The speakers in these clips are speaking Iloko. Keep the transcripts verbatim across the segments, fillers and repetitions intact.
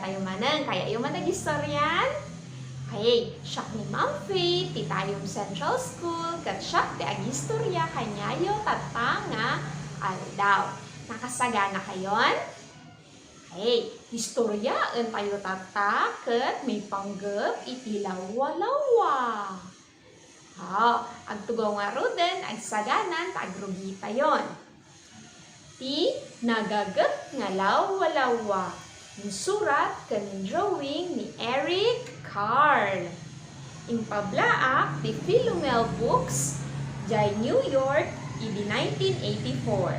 Tayo manen, kayatyo man agistorian? Okay, siak ni Ma'am Faith ti Tayum Central School, ket siak ti agistorya kaniayo tatta nga aldaw. Nakasagana kayon? Okay, istoryaentayo tatta ket maipanggep iti lawwalawwa. Ah, agtugaw ngaruden, agsaganan ta agrugitayon. Ti Nagaget nga Lawwalawwa. Insurat ken indrawing ni Eric Carle. Impablaak ti Philomel Books, jay New York, idi nineteen eighty-four.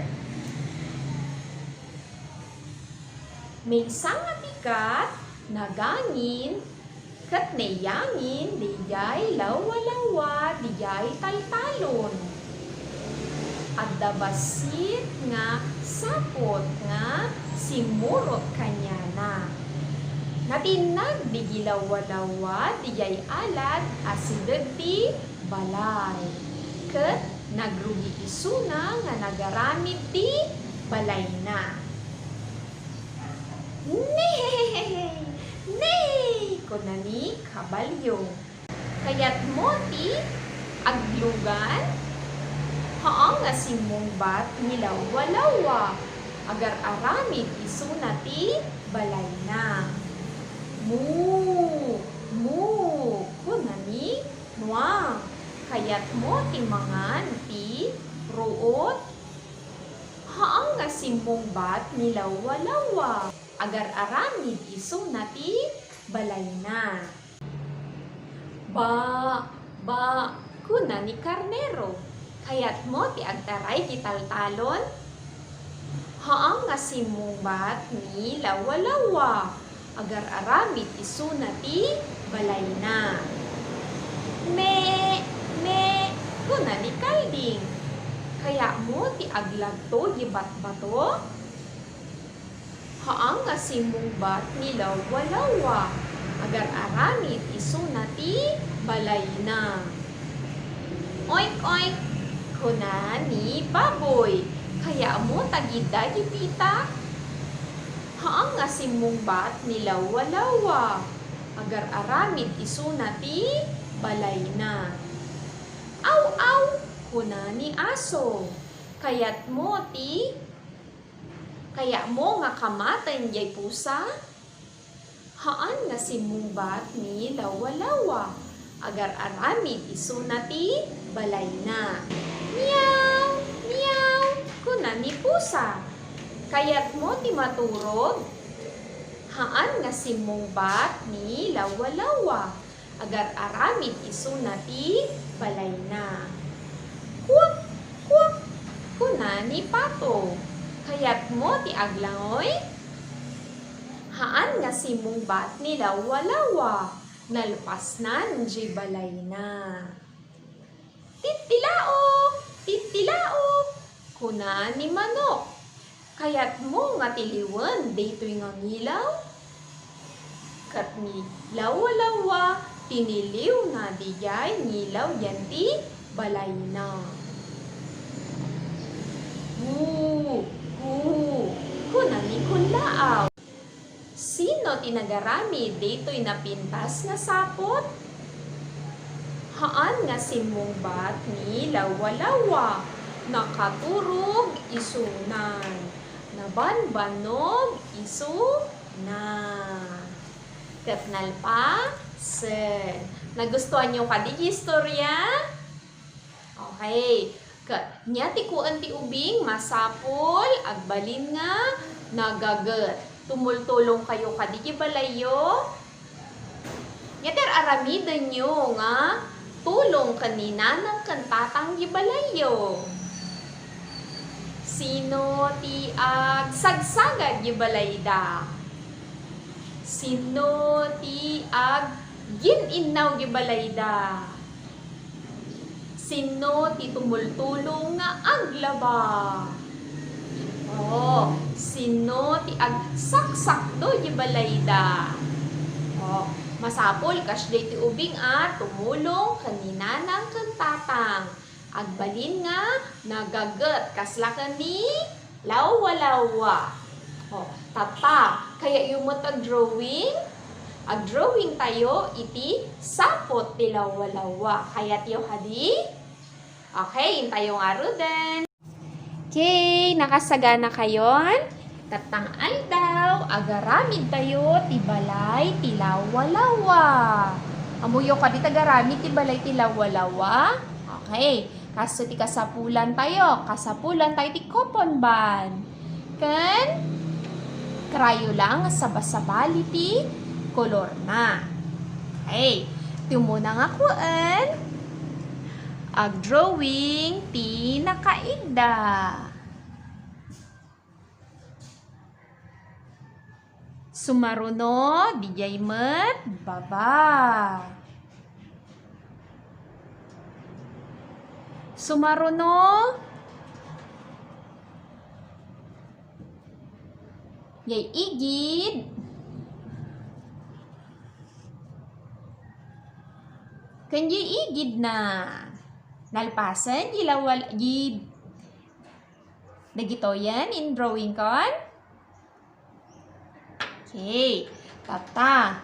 Maysa nga bigat, nagangin, ket nayangin daydiay lawwalawwa daydiay taltalon. Adda bassit nga sapot nga simmurot kaniana. Natinnag daydiay lawwalawwa daydiay alad a sideg ti balay, ket nagrugi isuna nga nagaramid ti balayna. "Neey! Neey!" kuna ni kabalio. "Kayatmo ti aglugan?" Haan nga simmungbat ni Lawwalawwa. Agar-aramid isuna ti balayna. "Mu! Mu!" kuna ni Nuang. "Kayatmo ti mangan ti ruot?" Haan nga simmungbat ni Lawwalawwa. Agar-aramid isuna ti balayna. "Ba, ba," kuna ni karnero. "Kayatmo ti agtaray ti taltalon?" Haan nga simmungbat ni Lawwalawwa. Agar-aramid isuna ti balayna. "Me, me," kuna ni kalding. "Kayatmo ti aglagto iti batbato?" Haan nga simmungbat ni Lawwalawwa. Agar-aramid isuna ti balayna. "Oink, oink," kuna ni baboy. "Kayatmo ti agidda iti pita?" Haan nga simmungbat ni Lawwalawwa. Agar-aramid isuna ti balayna. "Aw, aw," kuna ni aso. "Kayatmo ti, kayatmo nga kamaten jay pusa?" Haan nga simmungbat ni Lawwalawwa. Agar-aramid isuna ti balayna. "Miaw! Miaw!" kuna ni pusa. "Kayatmo ti maturog?" Haan nga simmungbat ni Lawwalawwa. Agar-aramid isuna ti balayna. "Kuak! Kuak!" kuna ni pato. "Kayatmo ti aglangoy?" Haan nga simmungbat ni Lawwalawwa. Nalpasnan jay balayna. "Tittilaok! Tittilaok!" kuna ni manok. "Kayatmo nga tiliwen daytoy nga ngilaw?" Ket ni Lawwalawwa, tiniliwna daydiay ngilaw diay ti balayna. "Hu! Hu!" kuna ni kullaaw. "Sino ti nagaramid daytoy napintas nga sapot?" Haan nga simmungbat ni Lawwalawwa. "Nakaturog isunan. Nabanbannog isuna." Ket nalpasen. Nagustuanyo kadi ti istorya? Okay. Ket nia ti kuen ti ubing, masapul, agbalin nga nagaget. Tumultulongkayo kadi ti balayyo. Nia ti ar-aramidenyo nga tulong ken ni nanang ken tatang ti balayyo. Sino ti agsagsagad ti balayda? Sino ti aggin-innaw ti balayda? Sino ti tumultulong nga aglaba? O, sino ti agsaksakdo ti balayda? O, masapul kasdiay ti ubing a tumulong ken ni nanang ken tatang. Agbalin nga nagaget kasla ken ni Lawwalawwa. O, tatta, Kayatyo met a drawing? Ag-drawing tayo iti sapot ti lawalawa. Kayatyo kadi? Okay, intayo ngaruden. Okay, nakasagana kayon? Tattang aldaw, agaramid tayo ti balay ti lawalawa. Ammoyo kadi ti agaramid ti balay ti lawalawa? Okay, kasto ti kasapulan tayo. Kasapulan tayo ti coupon bond. Ken crayon lang a sabasabali ti kolorna. Okay. Ti umuna nga kuen, ag-drawing ti nakaigda. Sumaruno, diay met baba. Sumaruno, diay igid. Ken diay igidna. Nalpasen, di lawal, di dagitoyen in drawing kon? Okay. Tatta.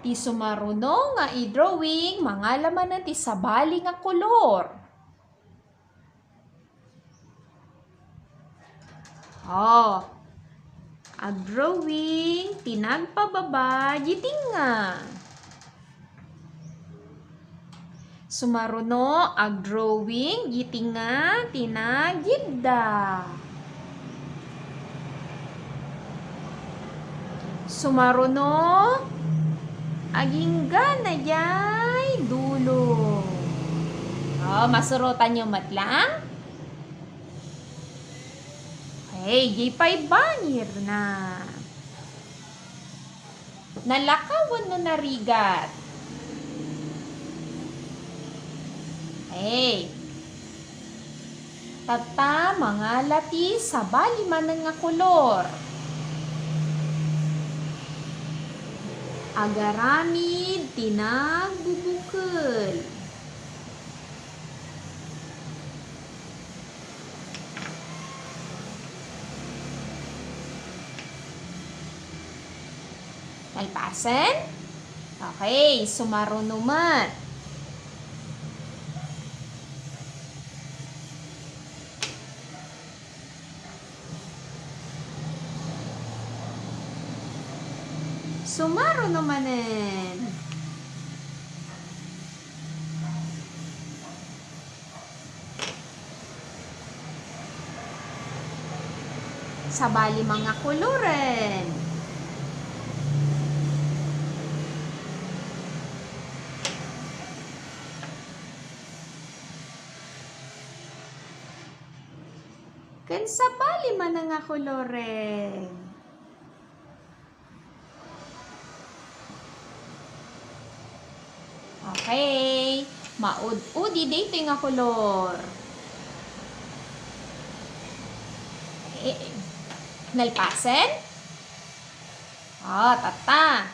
Ti sumaruno nga i-drawing, mangala manen ti sabali nga kolor. Oh. Ag-drawing ti nagpababa, di tinga. Sumaruno, ag-drawing, gitinga, ti nagidda. Sumaruno, aginggana diay dulo. Oh, masurotanyo met lang. Hey, di pay bangirna. Nalakawan no narigat? Hey. Tatta, mangala ti sabali manen nga kolor. Agaramid ti nagbubukel. Nalpasen? Okay, sumaruno met. Sumaruno manen. Sabali man nga koloren. Ken sabali man nga koloren. Okay. Maud-udi daytoy nga kolor. Eh, nalpasen? Oh, tatta.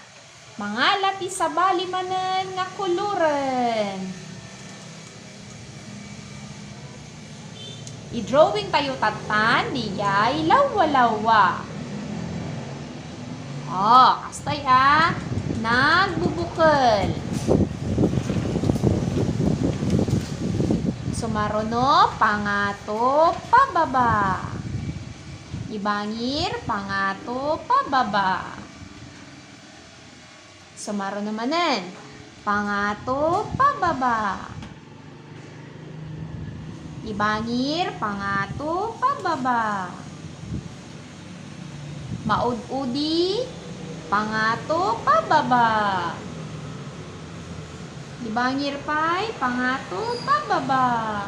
Mangala ti sabali manen nga koloren. I-drawing tayo tattan, diay lawalawa. Oh, kastoy a, nagbubukel. Sumaruno, pangato, pababa. Ibangir, pangato, pababa. Sumaruno manen. Pangato, pababa. Ibangir, pangato, pababa. Maud-udi, pangato, pababa. Ibangir pay, pangato, pababa.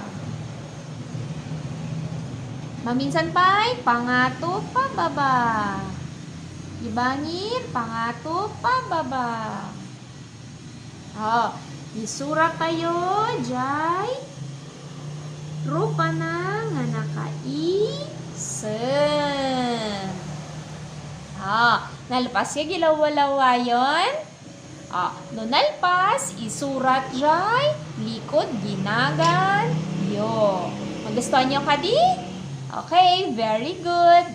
Maminsan pay, pangato, pababa. Ibangir, pangato, pababa. Oh, isurat tayo, jay rupana nga nakaisem. Oh, nalpas ya gilawalawayon? Ah, no nalpas, isurat jay likod ginagan yo. Magustuhan nyo kadi? Okay, very good.